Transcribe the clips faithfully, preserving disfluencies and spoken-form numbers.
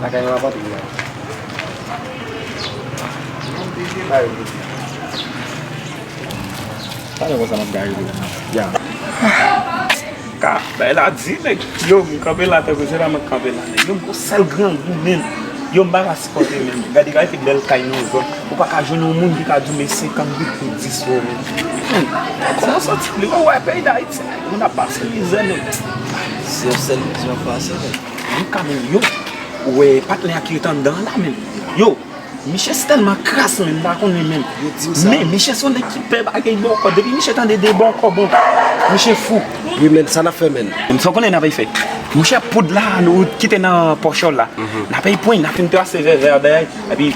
Sa gen yon avantaj la. Talè konsa m ap gaye dlo. Ya. Ka, bay la di, nèg. Yo, m kanpe la, tankou se la mwen kanpe la, nèg. Yo, m gon sèl grangou, menm. Yo, m pa ka sipòte, menm. Gade, gade, ki bèl kay nan zòn. Ou pa ka jwenn yon moun ki ka di w, men senkant goud pou dis euro. Menm. Kòman santi li? Ou wè, peyi Dayiti, nèg. Moun ap pase mizè, nèg. Se yon sèl mizè w ap pase, nèg. Wi, kanmenm, yo. Ou wè, patnè a ki ret anndan an la, menm. Yo, Miche se tèlman kras, menm, m pa konnen menm. Yo di m sa. Men, miche se yon nèg ki pè bagay bòkò. Depi miche tande de bòkò, bon, miche fou. Wi, men, sa n ap fè, men? Men sa w konnen n ap fè? Monchè, poud la, nou kite nan pòch la. N ap pran, n ap fin trase vèvè a, bèy. Epi,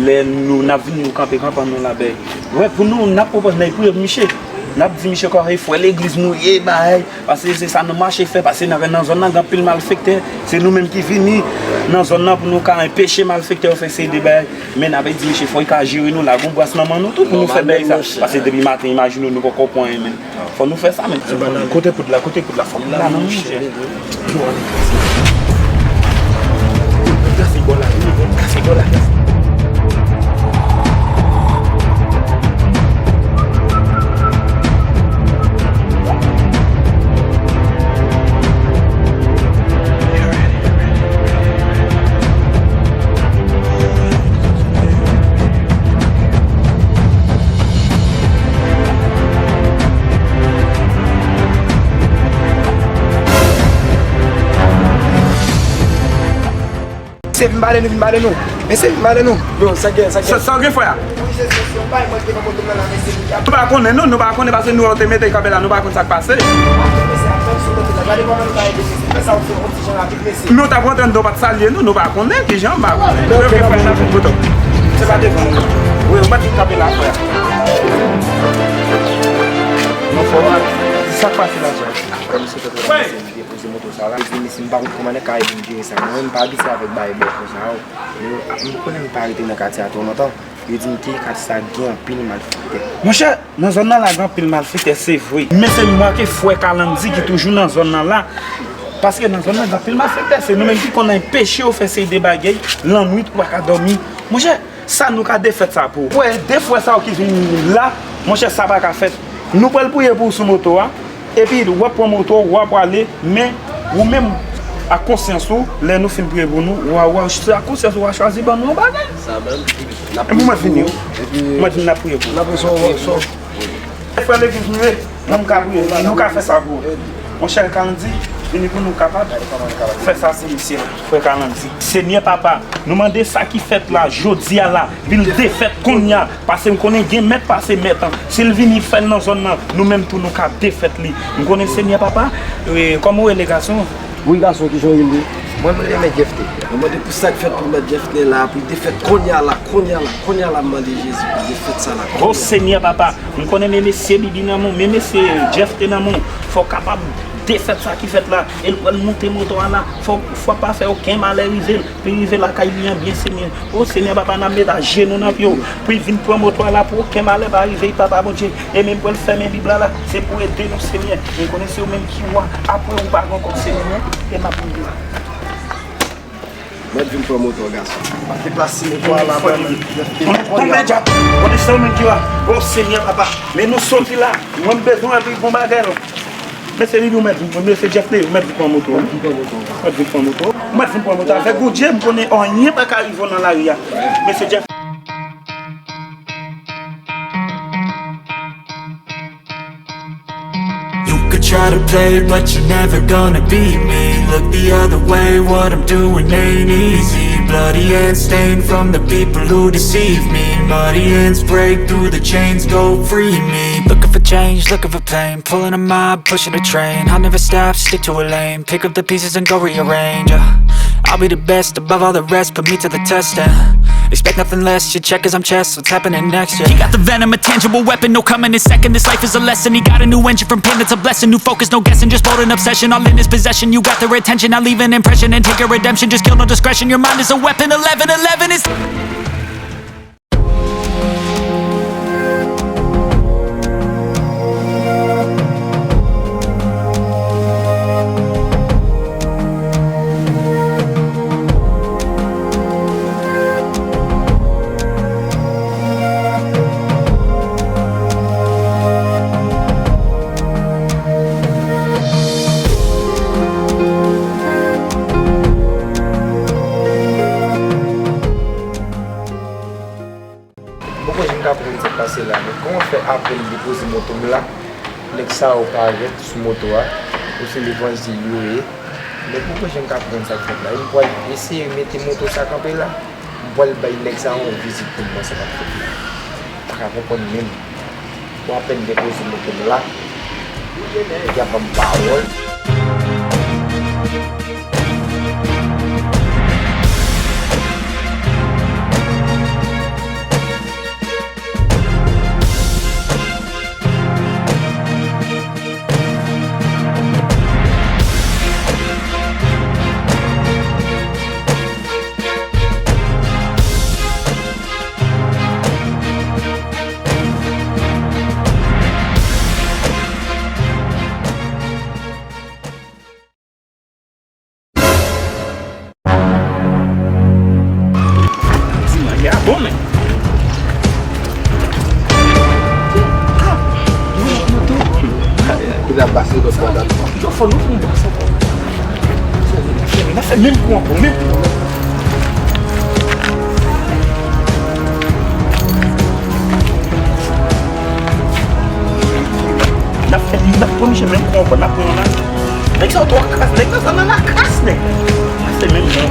lè nou, n ap vini, nou kanpe kanpe, nou la, bèy. Wè, pou nou, n ap pwopoze nèg priye pou miche. N ap di miche kòrèy, frè legliz nou ye, bèy. Paske se sa nou mache fè, paske nan, nan zòn nan gen anpil malfektè. Se nou menm ki vini nan zòn nan pou nou ka enpeche malfektè yo fè seri de bagay. Men n ap di miche fò l ka jere nou, lage yon bras nan men nou tou pou nou fè bagay sa. Paske depi maten, imajine w, nou poko pran anyen, men. Fò nou fè sa, men. Kote poud la, kote poud la, fò poud la nan men, monchè. Yo, ann kase. Kase bò la, kase bò la. Mesye, vin pale nou, vin pale nou. Mesye, vin pale nou. Yo, sa gen, sa gen. Sa, sa gen, frè? Nou pa konnen, non, nou pa konnen, paske nou te mete kanpe la, nou pa konn sa k pase. Men w t ap rantre anndan, w pa t salye nou, nou pa konnen kijan, m pa konnen. Ok, frè, n ap vin pou tò. Se pa devan nou. Wi, ou mèt vin kanpe la, frè. Non, frè, sa k pase la, frè? Depoze moto sa la. Yo di, mesye, m pa konn kòman nèg ka vin jere sa. Mwen menm, m pa abitye avèk bagay bòkò sa yo. Yo, m konnen m pa rete nan katye a twò lontan. Yo di m ke katye sa gen anpil malfektè. Monchè, nan zòn nan la gen anpil malfektè, se vre. Men se m wè ke frè Kalandi ki toujou nan zòn nan la. Paske nan zòn nan gen anpil malfektè. Se nou menm ki konn enpeche yo fè seri de bagay. Lannwit, ou pa ka dòmi. Monchè, sa nou ka defèt sa pou ou. Wè, de frè sa yo ki vin la, monchè, sa pa ka fèt. Nou pral priye pou ou sou moto a. Epi w ap pran moto w, w ap prale, men ou menm, ak konsyans ou, lè nou fin priye pou nou, w a, w a, se ak konsyans ou w a chwazi ban nou yon bagay. Sa menm. Epi w mèt vini, wi. Epi w mèt vini, n ap priye pou ou. N ap priye sou, sou. Frè legliz nou ye, nou ka priye, nou ka fè sa pou ou. Monchè Kalandi, vini pou nou kapab fè sa sou misye la. Frè Kalandi. Senyè Papa, nou mande sa ki fèt la, jodi a la, vin defèt kounye a. Paske m konnen gen mèt pase mèt an. Si l vini fè l nan zòn nan, nou menm tou nou ka defèt li. M konnen Senyè Papa, e, kòman w rele gason? Wi, gason, kijan w rele? Mwen, mwen rele Mèt Jèfte. Mwen mande pou sa k fèt pou Mèt Jèfte la, pou l defèt kounye a la, kounye a la, kounye a la, m mande Jezi pou l defèt sa la. O Senyè Papa, m konnen men mesye Bibi nan men w, men mesye Jèfte nan men w. Fò w kapab defèt sa ki fèt la. E l pral monte moto a la. Fò, fò pa fè okenn malè rive l. Pou rive lakay li an byen, Senyè. O Senyè, Papa, n ap met ajenou nan pye w. Pou l vin pran moto a la, pou okenn malè pa rive l, Papa Bondye. E menm pou l fèmen Bib la, la, se pou ede nou, Senyè. Nou konnen se ou menm ki wa. Apre ou pa gen ankò, Senyè, non. E m ap priye. Mwen vin pran moto a, gason. Deplase moto a la, mwen. Konnen, konnen, dyab. Konnen se ou menm ki wa. O Senyè, Papa. Men nou soti la. Mwen m bezwen wè pi bon bagay, non. Mesye Bibi, ou mèt vin, mesye Jeff Ney, ou mèt vin pran moto. Ou mèt vin pran moto. Ou mèt vin pran moto. Avèk Bondye, m konnen anyen pa ka rive w nan lari a. Mesye Jeff. You could try to play, but you're never gonna beat me. Look the other way, what I'm doing ain't easy. Bloody hands stained from the people who deceive me. Muddy hands break through the chains, go free me. Looking for change, looking for pain. Pulling a mob, pushing a train. I never stop, stick to a lane. Pick up the pieces and go rearrange. Yeah. I'll be the best above all the rest, put me to the test and expect nothing less. Your check is I'm chest, what's happening next? Yeah. He got the venom, a tangible weapon, no coming in second. This life is a lesson. He got a new engine from pain, that's a blessing. New focus, no guessing, just bold and obsession. All in his possession, you got their attention. I'll leave an impression and take your redemption. Just kill, no discretion. Your mind is a weapon, eleven eleven is. Apèn depoze moto m la, nèg sa yo parèt sou moto a, yo se levanjil yo ye. Nèg mwen pa janm ka konprann sa k fèt la. M pral eseye mete moto sa kanpe la, m pral bay nèg sa yon vizit pou m wè sa k ap fèt la. M pa ka konprann menm. Bon, apèn depoze moto m la, nèg la ban m pawòl. Di manje a bon, men. Kounye a pase lòt bò dat. Yo fò nou fè yon bò sa. N ap fè menm kou ankò, menm kou. N ap fè, n ap pran misye menm kou ankò, n ap pran la. Nèg sa yo twò kras, nèg sa nan la kras, nèg. N ap fè menm kou.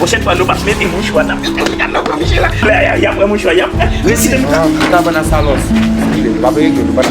Pwochèn fwa, nou p ap mete mouchwa nan men misye la. Lè y a, y a pran mouchwa, y a resi de mouchwa. Kabann a Salòs. Li pa regle, li pa